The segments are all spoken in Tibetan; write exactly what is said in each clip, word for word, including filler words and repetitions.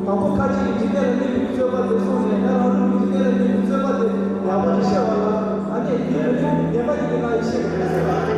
དང་པོ་ཁ་ཅིག་གིས་འཇིག་རྟེན་ལ་གནས་པའི་རྩོད་པ་དེ་གསུངས་ནས། ད་རང་ལུགས་ཀྱི་འཇིག་རྟེན་ལ་གནས་པའི་རྩོད་པ་དེ་ཡག་པོ་ཞིག་བཤད་པ་ལ། ཨ་ནི་དེའི་རིང་བདེན་པ་གཉིས་ཀྱི་ནང་ཡི་ཤེས་པ་རེད་ཟེར་བ།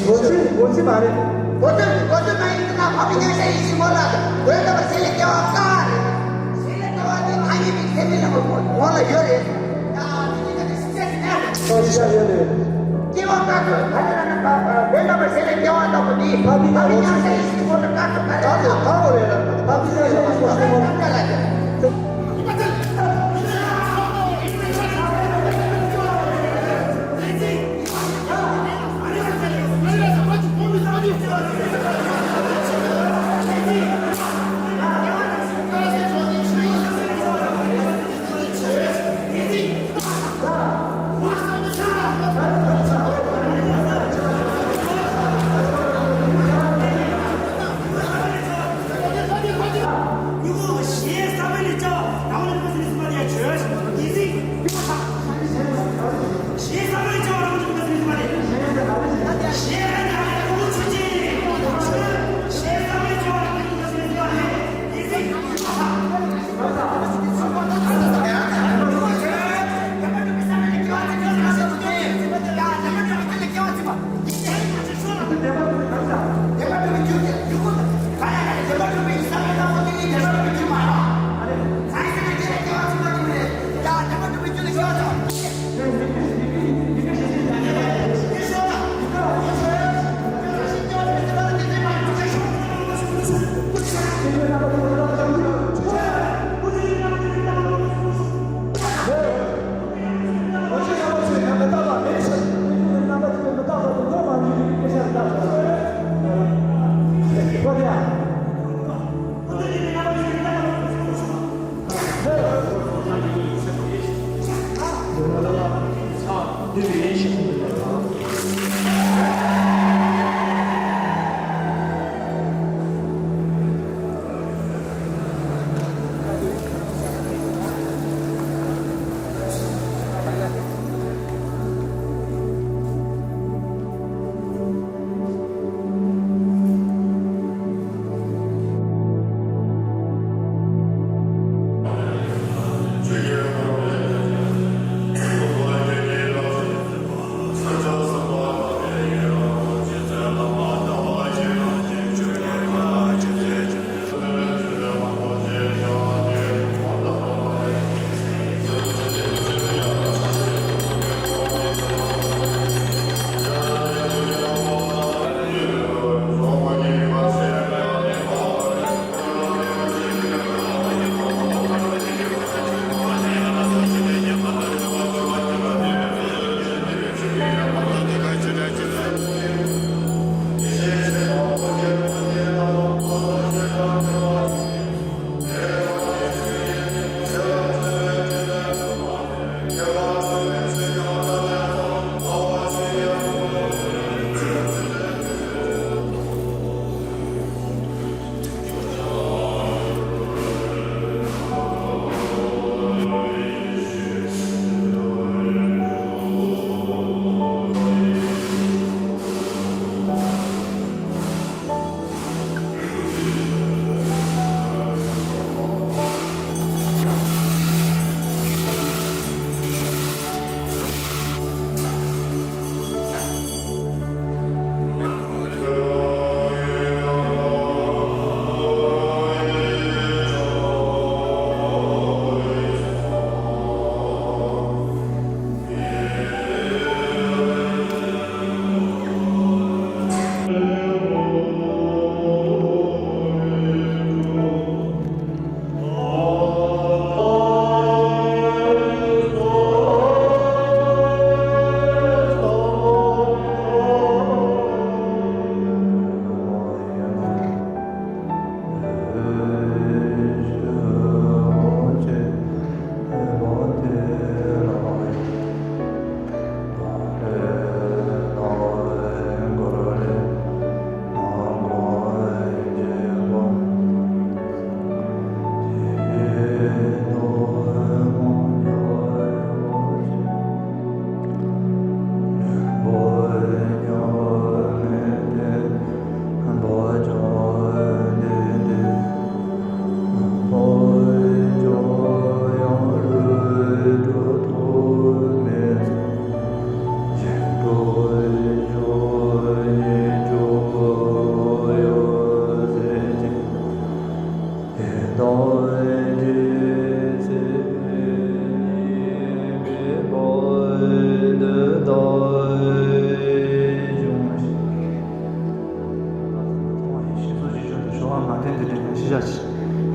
ལོ་ཚོད་ལོ་ཚོད་མ་རེད། ལོ་ཚོད་ལོ་ཚོད་མ་ཡིན་ན་ཕ་མ་ཉག་ཤ་ཡིན་ཞིག་མོ་ལ་འོས་འདབ་པ་ཟེར་ལས་སྐྱེ་བ་དཀའ་རེད། ཟེར་ལས་སྐྱེ་བ་དེ་ཐ་སྙད་པའི་ཚད་མིན་ལ་ངོ་ལ་ཡོད་རེད། ཡ་དེ་ནི་ད་དེ་སྲིད་ཆ་ཞིག་ན་རེད། ཨོ་ཤ་ཡོད་རེད། སྐྱེ་བ་དཀའ་ཚོད་ད་ནི་ན་ན་འོས་འདབ་པ་ཟེར་ལས་སྐྱེ་བ་དཀའ་པོ་དེ་ཕ་མ་ཉག་ཤ་ཡིན་ཞིག་མོ་ལ་དཀའ་ཚོད་ག་རེ་ད་དེ་ད་འོ་རེད་ལ་ཕ་མ་ཉག་ཤ་ཡིན་ཞིག་མོ་ལ་དཀའ་ལ་ཡོད།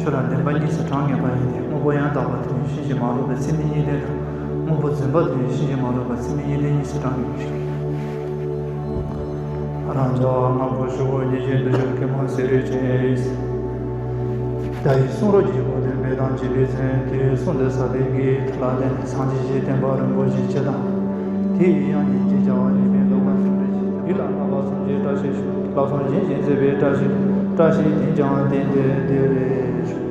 ཆོས་ལ་བདེན་པ་གཉིས་སུ་གྲངས་ངེས་པ་ཡིན་ཏེ། དངོས་པོ་ཡང་དག་པ་དེ་ཡི་ཕྱིན་ཅི་མ་ལོག་པའི་ཚད་མའི་གཉིས་ལྡན་དང་། དངོས་པོ་རྫུན་པ་དེ་ཡི་ཕྱིན་ཅི་མ་ལོག་པའི་ཚད་མའི་གཉིས་ལྡན་གཉིས་སུ་གྲངས་ངེས་པ་ཞིག་རང་རྒྱལ་བ་ལྔ་པོ་ཞུ་བོ་ཉིད་ཀྱི་འདུ་ཤེས་ཀྱི་མ་སེ་རུ་ཅན། ད་ཡི་གསུང་རབ་ཀྱི་གོ་དོན་འབེལ་དང་བཅས་པའི་ཚུལ་དེའི་གསུང་འདི་ས་སྟེང་གི་ཐ་ལ་བརྟེན་ནས་སངས་རྒྱས་ཀྱི་བསྟན་པ་རིན་པོ་ཆེ་སྤྱི་དང་། དེ་ཡི་དབྱངས་ཉིད་ཀྱི་རྒྱལ་བ་ཡིད་བཞིན་ནོར་བུ་ཆེན་པོའི་ཞིང་དུ་ཡིད་ལ་བརྣག་པ་སངས་རྒྱས་བཀྲ་ཤིས་ཤོག་ལག་ཟུང་བཞིན་བཞིན་མཛད་པའི་བཀྲ་ཤིས་བཀྲ་ཤིས་དེང་ཀྱང་བརྟན་ཏེ་བདེ་ལེགས་ཤོག་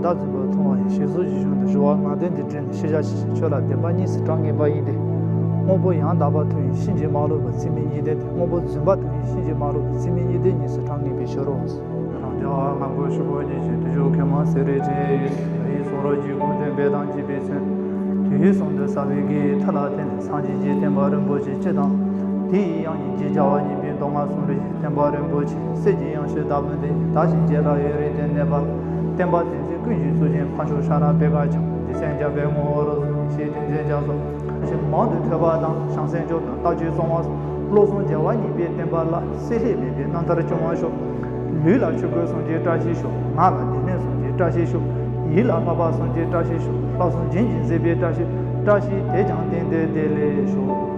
བདག་འཛིན་པ་མཐོང་བ་ཡི། ཞེས་སོགས་ཀྱི་གཞུང་དུ་ཞུ་བ་ལྔ་ལྡན་འདི་བྲིས་ནས་ཤེས་བྱ་ཞེས་བྱ་ཆོས་ལ་བདེན་པ་གཉིས་སུ་གྲངས་ངེས་པ་ཡིན་ཏེ། དངོས་པོ་ཡང་དག་པར་མཐོང་བའི་ཕྱིན་ཅི་མ་ལོག་པའི་ཚད་མའི་གཉིས་ལྡན་ཏེ། དངོས་པོ་རྫུན་པར་མཐོང་བའི་ཕྱིན་ཅི་མ་ལོག་པའི་ཚད་མའི་གཉིས་ལྡན་གཉིས་སུ་གྲངས་ངེས་པའི་ཕྱིར་རོ། རང་རྒྱལ་བ་ལྔ་མགོན་ཆུ་བོ་གཉིས་ཀྱི་དུས་མཆོག་མཁན་མ་སེ་ར་ཏྲེ་ཡི་གསུང་རབ་ཀྱི་དགོངས་དོན་སྦས་དང་བརྗོད་པའི་ཚུལ། དུས་གསུམ་དུ་ཟབ་པའི་དགེའི་མཐུ་ལ་བརྟེན་ཏེ་སངས་རྒྱས་ཀྱི་བསྟན་པ་རིན་པོ་ཆེ་སྤྱི་དང་། དེའི་དབྱིངས་ཉིད་ཀྱི་རྒྱལ་བ་གཉིས་པའི་མདོ་སྔགས་གསུང་རབ་ཀྱི་བསྟན་པ་རིན་པོ་ཆེ་གསེར་གྱི་ཡང་ཞུན་ཟླ་བུ་འདི་ཉིད་དར་ཞིང་རྒྱས་ལ་ཡུན་རིང་དུ་གནས་པར། བསྟན་པ་དེ་ཚེ་ཀུན་གྱི་གཙུག་རྒྱན་འཕགས་མཆོག་ཕྱག་ན་པད་དཀར་འཆང་། དེ་སྲས་འཇམ་དཔལ་ངོ་བོ་རབ་གསལ་ཞེས་དེ་མཚན་ཀྱང་གསོལ། ཞིང་མང་དུ་ཐོས་པ་དང་བྱང་སེམས་སྐྱོབ་དང་རྟགས་བཅུ་གསང་བ་སོགས། བློ་བཟང་རྒྱལ་བ་གཉིས་པའི་བསྟན་པ་ལ་སྲེག་བསླད་མེད་པའི་རྣམ་ཐར་འབྱུང་བར་ཤོག། ལུས་ལ་ཆོས་གོས་གསུམ་གྱི་བཀྲ་ཤིས་ཤོག། ངག་ལ་བདེ་གནས་གསུམ་གྱི་བཀྲ་ཤིས་ཤོག། ཡིད་ལ་ལྷག་པ་གསུམ་གྱི་བཀྲ་ཤིས་ཤོག། ལྷ་གསུམ་རྒྱན་གྱིས་མཛེས་པའི་བཀྲ་ཤིས། བཀྲ་ཤིས་དེས་ཀྱང་གཏན་དུ་བདེ་ལེགས་ཤོག།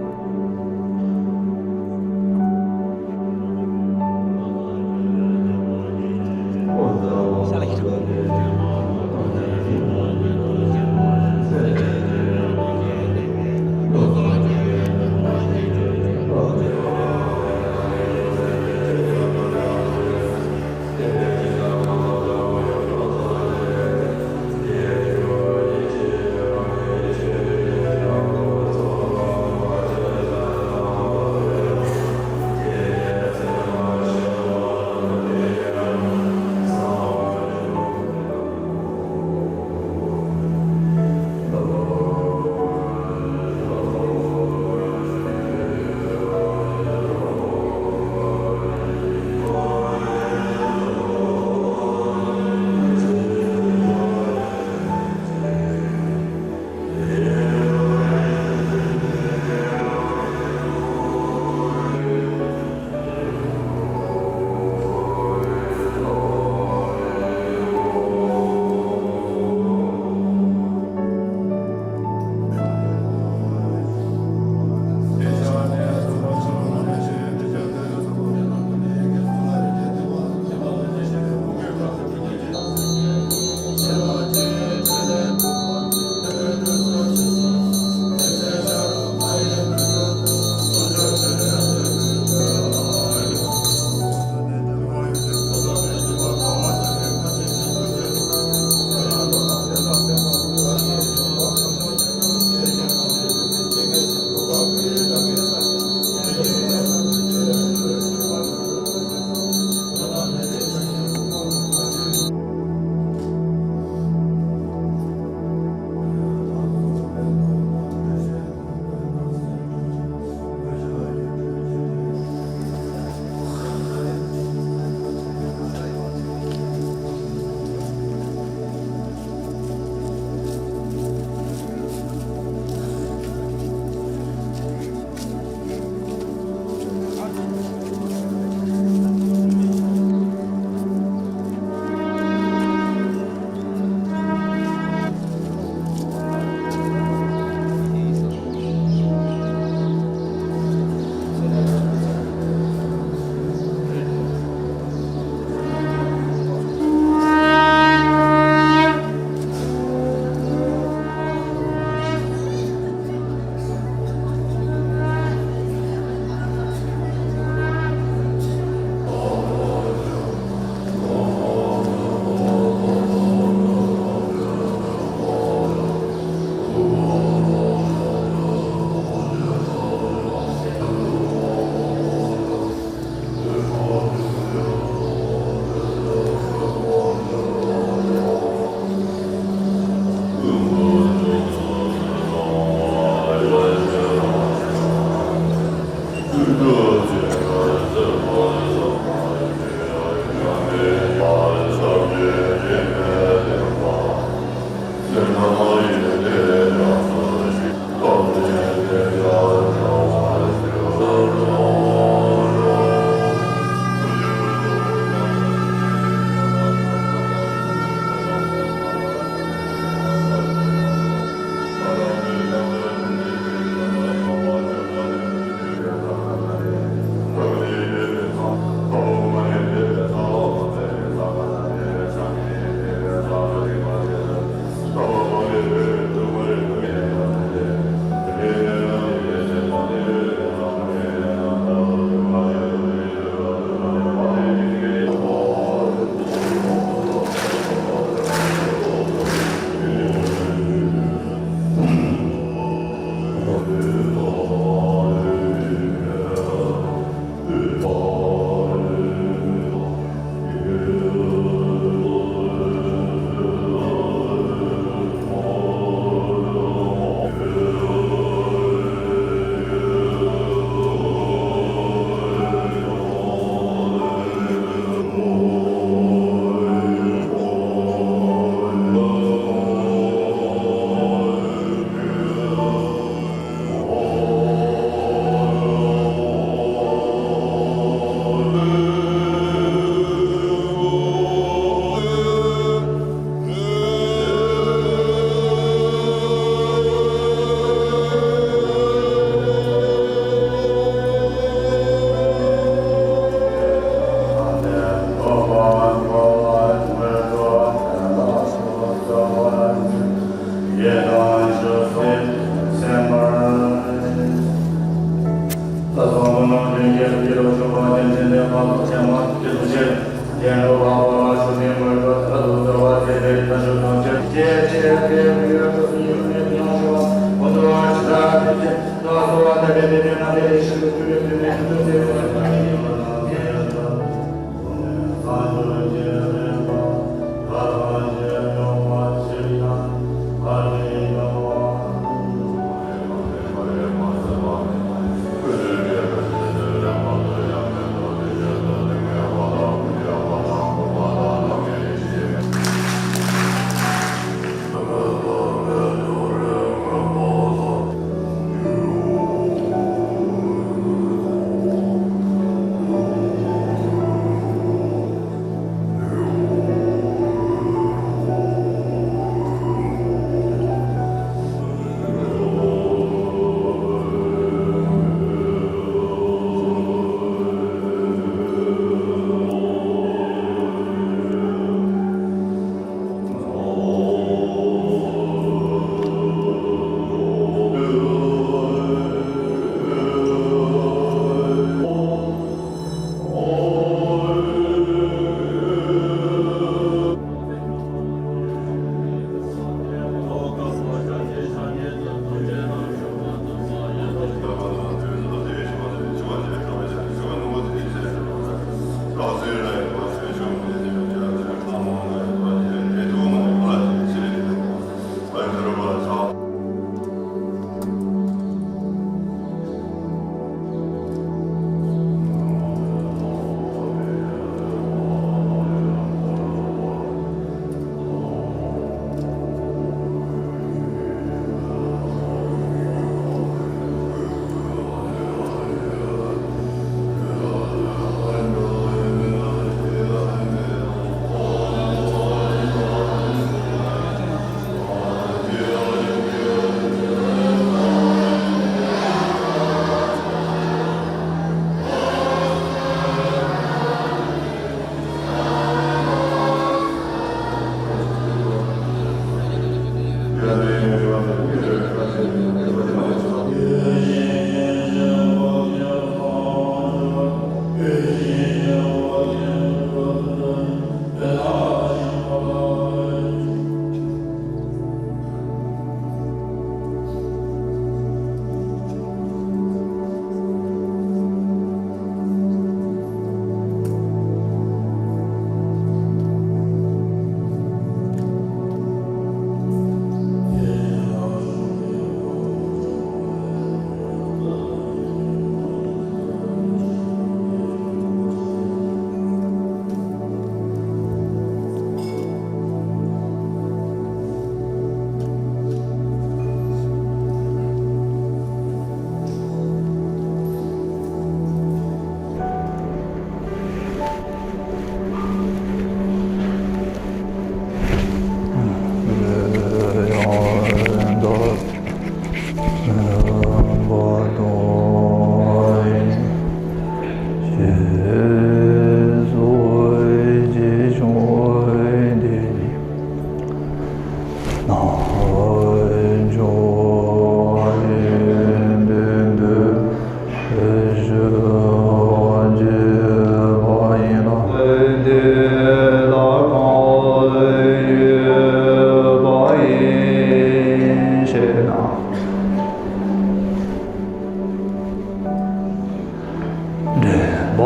འདྲེན་པ་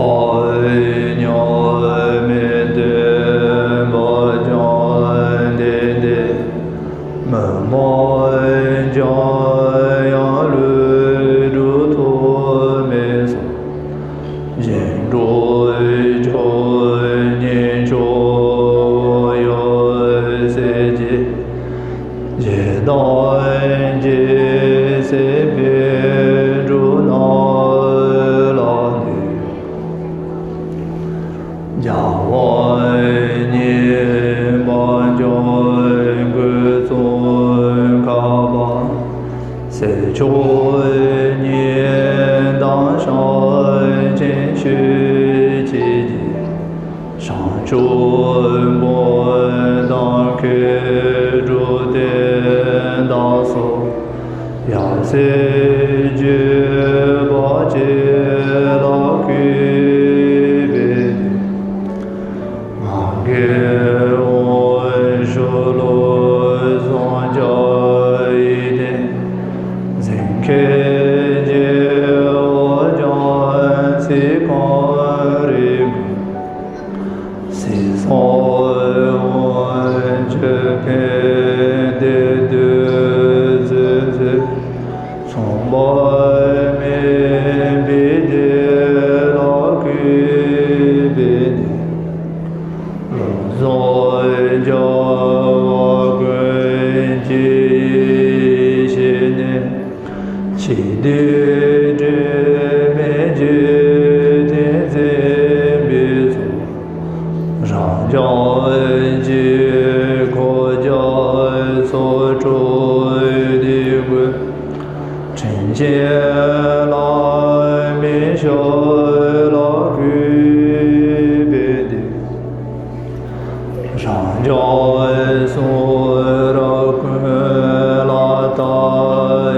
མཉམ་མེད་བདེན་པ་རྐྱང་ལྡན་ཏེ། མི་སྨྲ་འཇམ་དབྱངས་ལུས་གྲུབ་ཐོགས་མེད་སོགས། གཞན་གྲོགས་ཆོས་ཉིད་མཆོག་འོད་གསལ་གྱི། རྗེ་བདག་རྒྱལ་སྲས་པཎ་གྲུབ་རྣམས་ལ་འདུད། རྒྱལ་བ་ཉིད་དཔལ་འབྱོར་མགོན་གཙོ་མཁས་པ། སྲས་མཆོག་ཉིད་དང་ཞབས་ཆེན་ཞུས་ཀྱི་རྗེས། བྱང་ཆུབ་མགོན་དང་མཁས་གྲུབ་བསྟན་དང་སོགས། ཡབ་སྲས་བརྒྱུད་པ་བཅས་ལ་གུས་པས་འདུད། ང་རྒྱལ་འོད་ཞུ་ལོ་ ཀྱེ་ཧོ། ཀྱང་སྲིད་གངས་རི་གི། སྲིད་གསུམ་དབང་ཕྱུག་ཀུན་ཏུ་བདུད་རྩི་འཛིན། མཚུངས་པ་མེད་པའི་བདེ་བླག་གུས་པས་འདུད། བློ་བཟང་རྒྱལ་བ་ཀུན་གྱི་ཡེ་ཤེས་ནི། ཆེས་བདེ་དྲི་མེད་འཇིག་རྟེན་འཛིན་པའི་ཚོགས། རབ་འབྱམས་ཀྱི་འཁོར་རྒྱ་མཚོ་སྤྲུལ་ཏེ་བསྐོར། དྲིན་ཅན་བླ་མའི་ཞབས་ལ་གུས་པས་འདུད། རབ་འབྱམས་གསུང་རབ་ཀུན་ལ་ལྟ་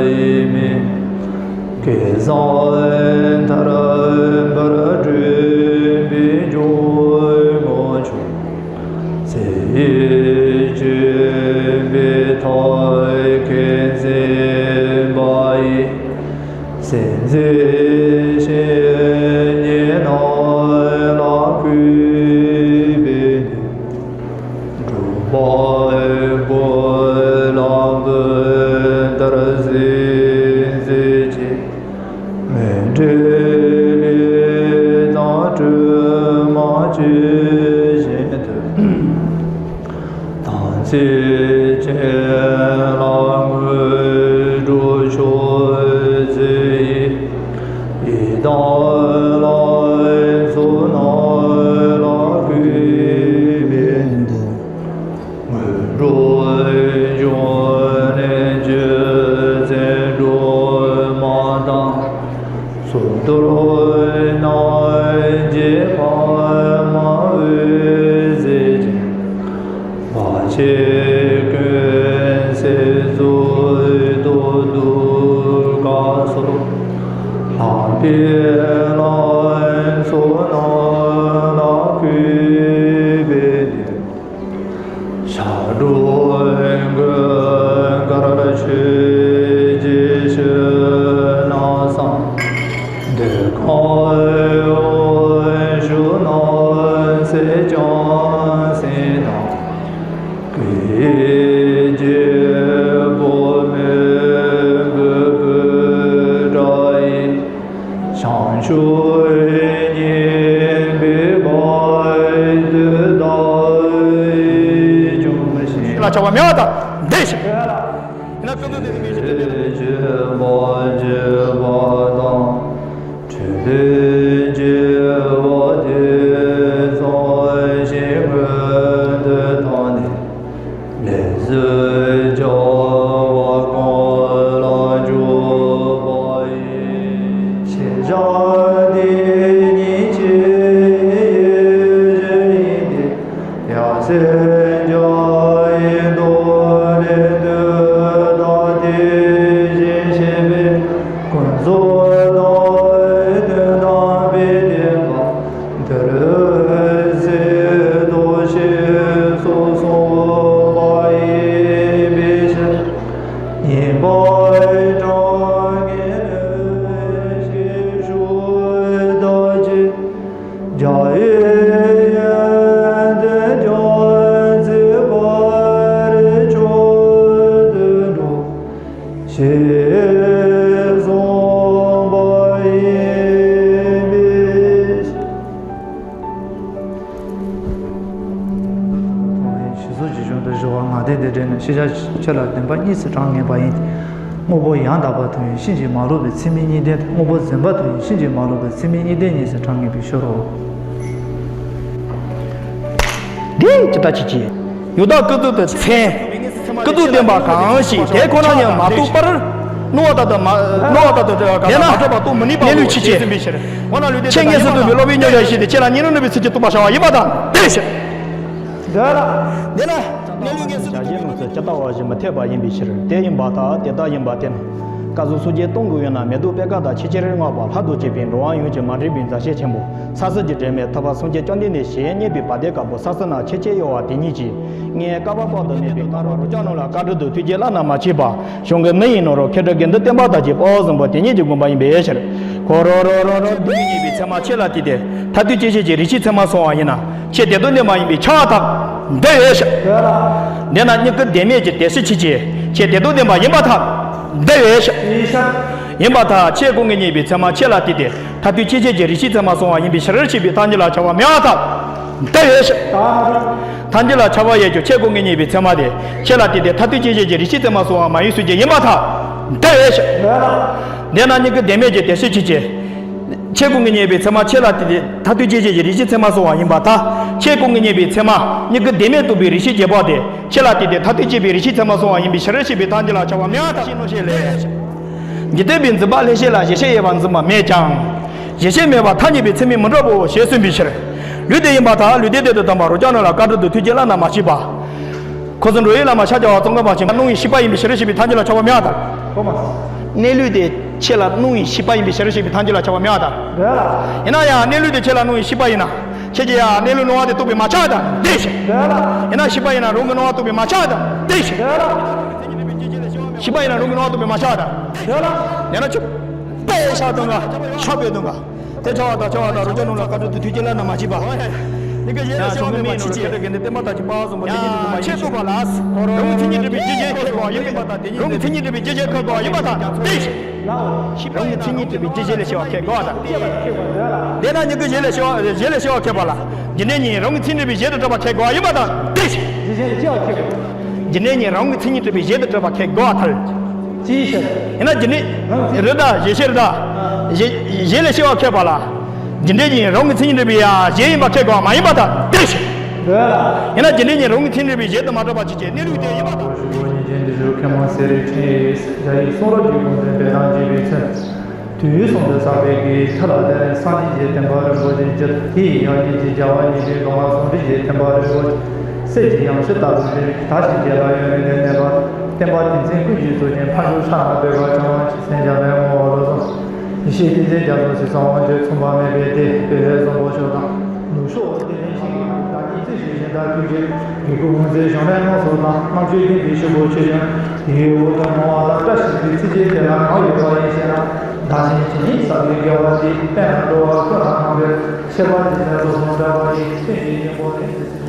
ཡི་མིག། སྐལ་བཟང་ཐར་པར་སྒྲོན་པའི་འཇུག་ངོགས་མཆོག། ཚེ་ཡི་སྤྱོད་པའི་ཐབས་མཁས་མཛད་པ་ཡི། སེམས་འཛིན་བཤེས་གཉེན་རྣམས་ལ་གུས་པས་འདུད། སྒྲུབ་པ་པོ་ལ་འབུལ་ལྟར་གཟིགས་མཛད་ཅིང་། མཎྜལ་ལས་དང་སྒྲོལ་མ་བཅས་བཞིན་དུ། དམ་ཚིག་ཅན་ལ་དངོས་གྲུབ་མཆོག་སྩོལ་ཡི། ཡི་དམ་ལྷ་ཚོགས་རྣམས་ལ་གུས་པས་འདུད། དངོས་གྲུབ་འབྱུང་གནས་རྒྱུ་མཚན་སྒྲོལ་མ་དང་། གཙུག་ཏོར་རྣམ་རྒྱལ་འཕགས་མ་འོད་ཟེར་ཅན། བར་ཆད་ཀུན་སེལ་གཙུག་ཏོར་གདུགས་དཀར་སོགས། ལྷག་པའི་ལྷ་ཚོགས་རྣམས་ལ་གུས་པས་འདུད། ཞབས་དྲུང་གི་གར་ཆོས་ཀྱི་ཕྱིར་ན་བསམ། འདོད་ཁམས་དབང་ཕྱུག་རྣམས་སྲས་ཀྱང་སྲིད་དང་། གུས་ཀྱི་བུ་མོས་གུས་པའི་སྒྲ་ཡིས། བྱང་ཆུབ་སྙིང་པོའི་དཔལ་དུ་བདག་སྐྱོང་ཞིང་། ལ་བྱ་བ་མེད་པ་དང་འདི་ཞིག་ཡིན་ན་ཀུན་ཏུ་བདེ་བའི་མིང་ཅན་དེ་ལ། ཆོས་པ་བགྱིས་པ་དང་། འཕྲིན་ལས་བགྱིས་པ་དེ་ཙམ་ཞིག་མངོན་དུ་བཏང་ནས། ལས་གཟུགས་བྱ་བ་གང་ལ་འཇུག་པ་ཡིན། ཤེས་བྱ་འདི་ཉིད་ཆོས་ཡིན་ཏེ། ཡང་སེམས་ཀྱང་ཡེ་གདོད་ནས་དུས་དང་དེ་བཞིན་གཤེགས་པའི་ཀུན་རྫོབ་དང་དོན་དམ་པའི་བདེན་པ། འདིར་གཟིགས་རྟོག་ཞིག་སོགས་གསུངས་པ་ཡིན་པའི་ཕྱིར། ཡིན་པར་གྲངས་ངེས་ལས་ཤེས་ཤུགས་དག་གིས། རྒྱ་ཡི་ཡོན་ཏན་ཀྱང་ཚིག་པར་མཆོག་ཏུ་འགྲོ། ཞེས་གསུངས་པ་ཡིན་པའི་ཕྱིར། ཞེས་སོགས་ཀྱི་གཞུང་དུ་བཞུགས་པ་ངག་དབང་འདི་འདྲ་ནས་ཤེས་བྱ་ཆེ་ལ་བདེན་པ་གཉིས་སུ་གྲངས་ངེས་པ་ཡིན་ཏེ། དངོས་པོ་ཡང་དག་པ་མཐོང་བའི་ཕྱིན་ཅི་མ་ལོག་པའི་ཚད་མའི་གཉིས་ལྡན་དང་དངོས་པོ་བདེན་པ་མཐོང་བའི་ཕྱིན་ཅི་མ་ལོག་པའི་ཚད་མའི་གཉིས་ལྡན་གཉིས་སུ་གྲངས་ངེས་པའི་ཕྱིར་རོ། འདི་ཇི་ལྟར་བྱེད་ཀྱི། ཡང་དག་ཀུན་རྫོབ་ཏུ་མཚན། ཀུན་རྫོབ་བདེན་པ་གང་ཞིག་དེ་ཁོ་ན་ཉིད་མ་རྟོགས་པར། སྣང་བ་ལྟར་དུ་མ་སྣང་བ་ལྟར་དུ་གང་དེ་ན་མ་གྲུབ་པ་རྟོགས་མི་ནུས་པའོ། གནས་ལུགས་ཅི་ཞེས་ཟིན་པའི་ཕྱིར། འོ་ན་ལུས་རྟེན་ཆེས་ངེས་སུ་འདོད་པའི་སློབ་པའི་རྙོག་བྱ་ཞིག་སྟེ་ཆེ་ལ་སྙིང་རུས་ནུས་པའི་ཚུལ་གྱིས་རྟོགས་པར་བྱ་བ་ཡིན་པ་དང་དེའི་ཕྱིར། འདོད་ལ། འདི་ལ། གནས་ལུགས་ངེས་སུ་བྱ་བྱེད་རྣམས་སུ་ཇི་ལྟ་བ་བཞིན་མི་འཐད་པ་ཡིན་པའི་ཕྱིར། དེ་ཡིན་པར་ཐལ། དེ་ལྟ་ཡིན་པར་བསྟན། བཀའ་ཟུར་སོ་བརྒྱད་གཏོང་དགོས་ཡོད་ན། མེ་ཏོག་པད་དཀར་དང་ཆེས་ཆེར་བསྔགས་པ། ལྷ་དང་བཅས་པའི་འགྲོ་བ་ཡོངས་ཀྱི་མ་འདྲེས་པའི་མཛའ་བཤེས་ཆེན་པོ། ས་གསེར་གྱི་སྒྲོན་མེ་ཐོད་པ་སངས་རྒྱས་བཅོམ་ལྡན་འདས་ཞལ་བསྙེན་པའི་བ་དན་དཀར་པོ་ས་གསེར་ནག་ཆེས་ཆེར་གཡོ་བ་དེ་ཉིད་ཀྱིས། ངས་བསྐལ་པ་དཔག་ཏུ་མེད་པའི་སྔ་རོལ་རང་ཅག་རྣམས་ལ་བཀའ་དྲིན་དང་ཐུགས་རྗེ་བླ་ན་མ་མཆིས་པ། གཞུང་གི་མི་ཡི་ནོར་བུ་མཁས་གྲུབ་དགེ་འདུན་བསྟན་པ་དར་རྒྱས་དཔའ་བོ་གཟིགས་པོ་དེ་ཉིད་ཀྱི་དགོངས་པ་ཡིན་པའི་ཕྱིར། ཁོ་རང་རང་རང་རང་སྡུག་བསྔལ་བའི་མཚན་མ་ཁྱེད་ལ་བསྟན་ཏེ། མཐར་ཐུག་སྐྱེ་མཆེད་ཀྱི་རིགས་ཤེས་མཚན་མ་སོང་བ་ཡིན་ན། ཁྱེད་བདེ་སྡུག་བདེན་པ་ཡིན་པས་ཁྱབ་པར་ཐལ། འདོད་པའི་ཕྱིར། འདོད་ན་མྱུ་གུ་བདེན་མེད་ཀྱི་དེ་ཤི་ཆེད་ཀྱི། ཁྱེད་བདེ་སྡུག་བདེན་པ་ཡིན་པར་ཐལ། འདོད་པའི་ཕྱིར། ཡིན་པར་ཐལ། ཁྱེད་སྐུ་ངལ་རྙེད་པའི་མཚན་མ་ཁྱེད་ལ་བསྟན་ཏེ། མཐར་ཐུག་སྐྱེ་མཆེད་ཀྱི་རིགས་ཤེས་མཚན་མ་སོང་བ་ཡིན་པའི་ཕྱིར་ཞེས་པའི་ཐལ་འགྱུར་ལ་ཁྱབ་པ་མེད་པར་ཐལ། འདོད་པའི་ཕྱིར། ཐལ་འགྱུར་ལ་ཁྱབ་པ་ཡོད་ཀྱང་ཁྱེད་སྐུ་ངལ་རྙེད་པའི་མཚན་མ་དེ་ཁྱེད་ལ་བསྟན་ཏེ། མཐར་ཐུག་སྐྱེ་མཆེད་ཀྱི་རིགས་ཤེས་མཚན་མ་སོང་བ་མ་ཡིན་ཚུལ་གྱིས་ཡིན་པར་ཐལ། འདོད་པའི་ཕྱིར། འདོད་ན་མྱུ་གུ་བདེན་མེད་ཀྱི་དེ་ཤི་ཆེད་ཀྱི། ཁྱེད་སྐུ་ངལ་རྙེད་པའི་མཚན་མ་ཁྱེད་ལ་བསྟན་ཏེ། མཐར་ཐུག་སྐྱེ་མཆེད་ཀྱི་རིགས་ཤེས་མཚན་མ་སོང་བ་ཡིན་པར་ཐལ། ཁྱེད་སྐུ་ངལ་རྙེད་པའི་མཚན་མ་མྱུ་གུ་བདེན་མེད་རྟོགས་པའི་རིགས་ཤེས་རྗེས་དཔག་དེ་ཁྱེད་ལ་བསྟན་ཏེ། མཐར་ཐུག་སྐྱེ་བའི་རིགས་ཤེས་མཚན་མ་སོང་བ་ཡིན་པའི་ཕྱིར་ཞེས་པའི་ཐལ་འགྱུར་ལ་ཁྱབ་པ་མེད་པར་ཐལ། ཤེས་ནོ་ཤེས་ལས། འཇིག་རྟེན་པའི་འཛིན་པ་ལྷན་སྐྱེས་ལ་གཞལ་བྱའི་དབྱེ་བ་འཛིན་པ་མེད་ཀྱང་། གཞལ་བྱའི་དམིགས་པ་ཐ་སྙད་པའི་ཚད་མས་མི་འགྲོ་བའོ་ཞེས་གསུངས་པའི་ཕྱིར། ལུགས་དེ་ཡིན་པར་ཐལ། ལུགས་དེ་དེ་དང་ལྡན་པ་རང་ཅག་རྣམས་ལ་བཀའ་དྲིན་དང་ཐུགས་རྗེ་བླ་ན་མ་མཆིས་པ། འཁོར་ཚོགས་འགྲོ་བའི་ལམ་ལ་ཤར་རྒྱག་པ་ཙོང་ཁ་པ་ཆེན་པོ་སྣང་བའི་ཤེས་པ་ཡིན་པའི་ཕྱིར་ཞེས་པའི་ཐལ་འགྱུར་ལ་ཁྱབ་པ་མེད་པར་ཐལ། གནས་ལུགས་དེ་ཁྱེད་ལ་སྣང་བའི་ཤེས་པ་ཡིན་པའི་ཕྱིར་ཞེས་པའི་ཐལ་འགྱུར་ལ་ཁྱབ་པ་མེད་པར་ཐལ། ཡིན་ན་ཡང་གནས་ལུགས་དེ་ཁྱེད་ལ་སྣང་བའི་ཤེས་པ་ཡིན་ན། ཁྱེད་ཀྱིས་ཡང་གནས་ལུགས་སྣང་བ་དེ་རྟོགས་པས་མ་ཁྱབ་པར་ཐལ། དེའི་ཕྱིར། ཡིན་ན་ཤེས་པ་ཡིན་ན་རང་གི་སྣང་བ་རྟོགས་པས་མ་ཁྱབ་པར་ཐལ། དེའི་ཕྱིར། ཤེས་པ་ཡིན་ན་རང་གི་སྣང་བ་རྟོགས་པས་མ་ཁྱབ་པར་ཐལ། དེའི་ཕྱིར། ཡིན་ན་ཆུ་པས་ཤ་དང་ག་ཤ་པས་དང་ག་དེ་ཆ་བ་དང་ཆ་བ་དང་རང་ཅག་རྣམས་ལ་བཀའ་དྲིན་དང་ཐུགས་རྗེ་བླ་ན་མ་མཆིས་པ། ཡང་གཞུང་གི་མི་ཡི་ནོར་བུ་མཁས་གྲུབ་དགེ་འདུན་བསྟན་པ་དར་རྒྱས་དཔའ་བོ་གཟིགས་པོ་དེ་ཉིད་ཀྱི་དགོངས་པ་ཡིན་པའི་ཕྱིར། རང་གི་མཚན་ཉིད་སྒྲུབ་པའི་རྒྱུ་གཞན་ཁས་དགོས་པ་ཡིན་པར་ཐལ། དེ་ཉིད་རང་གི་མཚན་ཉིད་སྒྲུབ་པའི་རྒྱུ་གཞན་ཁས་དགོས་པ་ཡིན་པར་ཐལ། དེའི་ཕྱིར། རང་གི་མཚན་ཉིད་སྒྲུབ་པའི་རྒྱུ་གཞན་ལས་སྐྱེ་བ་ཁས་དགོས་པར་ཐལ། དེས་ན་མྱུ་གུ་གཞན་ལས་སྐྱེ་བ་གཞན་ལས་སྐྱེ་བ་ཁས་པ་ལ། རྒྱུ་འབྲས་གཉིས་རང་གི་མཚན་ཉིད་སྒྲུབ་པའི་གཞན་དུ་གྲུབ་པ་ཁས་དགོས་པ་ཡིན་པར་ཐལ། དེའི་ཕྱིར། རྒྱུ་འབྲས་གཉིས་རང་གི་མཚན་ཉིད་སྒྲུབ་པའི་གཞན་དུ་གྲུབ་པ་ཁས་དགོས་པར་ཐལ། ཅིའི་ཕྱིར། ཡིན་ན་རྒྱུ་འབྲས་རེད་ད་གཞན་ཤེས་རེད་ད། གཞན་གཞན་ལས་སྐྱེ་བ་ཁས་པ་ལ། རྒྱུ་འབྲས་གཉིས་རང་གི་མཚན་ཉིད་སྒྲུབ་པའི་ཡང་གཞན་ཡིན་པ་ཁས་དགོས་པ་མ་ཡིན་པར་ཐལ། དེའི་ཕྱིར། ཡིན་ན་རྒྱུ་འབྲས་གཉིས་རང་གི་མཚན་ཉིད་སྒྲུབ་པའི་གཞན་དུ་མ་གྲུབ་པ་ཅིག་ཀྱང་གནས་ལུགས་དེ་ཡིན་པར་ཐལ། ཞུ་བ་ཉིད་ཅན་འདི་ཞུ་མཁན་མ་སེ་རི་ཁྲིད་ཡིག་རྒྱ་ཡིག་གསུང་རབ་ཀྱི་དགོངས་དོན་སྤེལ་གཏང་བགྱིས་པའི་ཚུལ། དུས་གསུམ་དུ་བསགས་པའི་དགེ་བའི་མཐུ་ལ་བརྟེན་སངས་རྒྱས་ཀྱི་བསྟན་པ་རིན་པོ་ཆེ་འགྱུར། དེ་ཡི་ཡང་སྙིང་རྗེ་རྒྱལ་བ་ཡིད་བཞིན་ནོར་བུ་ཟུང་འབྲེལ་གྱི་བསྟན་པ་རིན་པོ་ཆེ། གསེར་གྱི་ཡང་ཕྱིར་ལྟ་བུའི་རིང་དག་ཞིང་རྒྱས་ལ་ཡུན་རིང་གནས་པ། བསྟན་པ་དེང་ཚེ་ཀུན་གྱི་གཙུག་རྒྱན་ཕ་ཇོ་ཤ་ནག་བོད་པ་བྱང་བ་ཆེ་སེང་ལྕམ་ལས་ངོ་བོ་ལོ་ཟུང་། ཡེ་ཤེས་ཏིང་འཛིན་རྒྱ་མཚོ་ཟེར་སོང་དབང་ཆོས་མཚུངས་པ་མེད་པའི་སྡེ་དཔལ་ལྷའི་བཟང་པོ་མཆོག་དང་། ནུབ་ཕྱོགས་བདེ་ལྡན་ཞིང་གི་བདག་ཉིད་རྩེ་ཞུ་བཞིན་དག་ཀུན་གྱི་གུས་བཀུར་འོད་ཟེར་གཞུང་ལས་ངོ་སོ་དང་། རྣམ་དཔྱོད་ལྡན་པའི་ཆུ་བོ་ཆོས་ཀྱང་དེའི་འོག་ཏུ་མང་བ་དང་། བཀྲ་ཤིས་པའི་ཚིག་རྗེས་དེ་ལ་གང་ཡོད་པ་ཡིན་ཞེ་ན། བདག་གཞན་ཇི་སྙེད་བསགས་པའི་དགེ་བ་དེས། དཔལ་ལ་འགྲོ་བ་ཀུན་ལ་གང་ཕན་ཤེས་པ་དེ་ལས་བཟོད་གསུམ་འདྲ་བ་ཡིས། སྟོན་པའི་སྙིང་པོ་ལས།